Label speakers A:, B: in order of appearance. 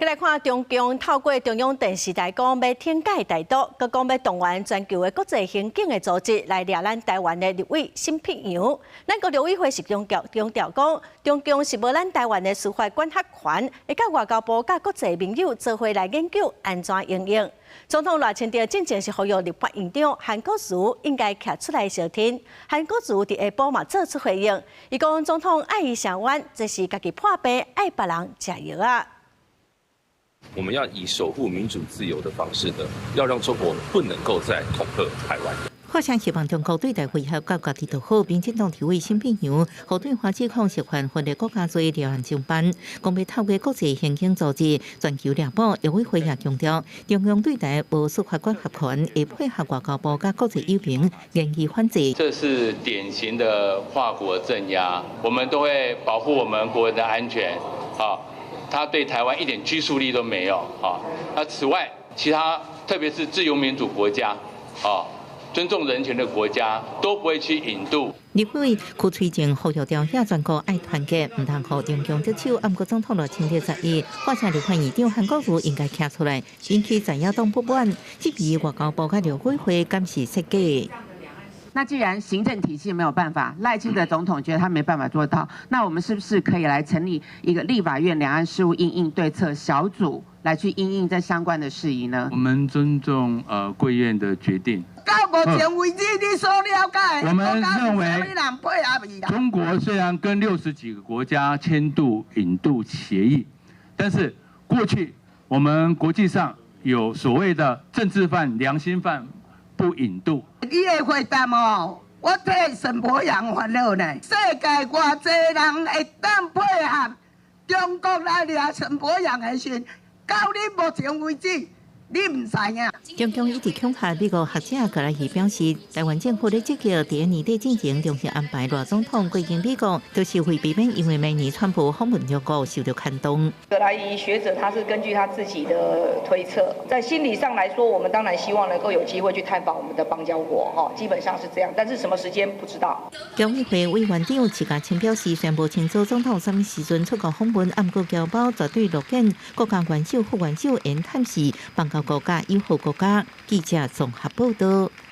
A: 來看中共透過中央電視台講欲懲戒台獨，閣講欲動員全球的國際刑警的組織來掠咱台灣的立委沈伯洋。咱國陸委會是強調強調講，中共是無咱台灣的司法管轄權，會佮外交部佮國際盟友做伙來研究按怎應用。總統賴清德進前是呼籲立法院長韓國瑜應該徛出來相挺。韓國瑜佇下晡嘛做出回應，伊講總統愛伊聲援，這是家己破病，愛別人食藥仔。
B: 我們要以守護民主自由的方式呢，要讓中國不能夠再恐嚇台灣。
C: 發聲希望中國對台威脅佮家己就好，民進黨立委沈伯洋予對華指控涉犯分裂國家罪立案偵辦，講欲透過國際刑警組織全球掠捕。陸委會也強調，中共對台無司法管轄權，會配合外交部佮國際友朋研議反制。
D: 這是典型的跨國鎮壓，我們都會保護我們國人的安全。好。他對台灣一點拘束力都沒有，啊，那此外，其他特別是自由民主國家，啊，尊重人權的國家，都不會去引渡。
C: 立委柯翠靜呼籲朝野全國愛團結，毋通予中共得手。毋過總統賴清德十一發聲立法院長韓國瑜應該徛出來，引起在野黨不滿，質疑外交部佮陸委會敢是設計。
E: 那既然行政體系沒有辦法，賴清德總統覺得他沒辦法做到，那我們是不是可以來成立一個立法院兩岸事務因應對策小組，來去因應這相關的事宜呢？
F: 我們尊重貴院的決定。
G: 到目前為止，你所了解，
F: 我們認為中國雖然跟60幾個國家簽訂引渡協議，但是過去我們國際上有所謂的政治犯、良心犯不引渡。
G: 你的回答哦，我替沈伯洋煩惱呢。世界偌濟人會當配合中國來掠沈伯洋的時，到你目前為止，你毋知影。
C: 中共一直恐嚇美國學者葛來儀表示，台灣政府咧積極佇年底進前重新安排賴總統過境美國，就是為避免因為明年川普訪問中國受到牽動。
H: 葛來儀學者他是根據他自己的推測，在心理上來說，我們當然希望能夠有機會去探訪我們的邦交國，哈，基本上是這樣，但是什麼時間不知道。
C: 僑委會委員長徐家清表示，雖然無清楚總統啥物時陣出國訪問，毋過僑胞絕對樂見國家元首、副元首緣探視邦交國家友好國家。記者綜合報道。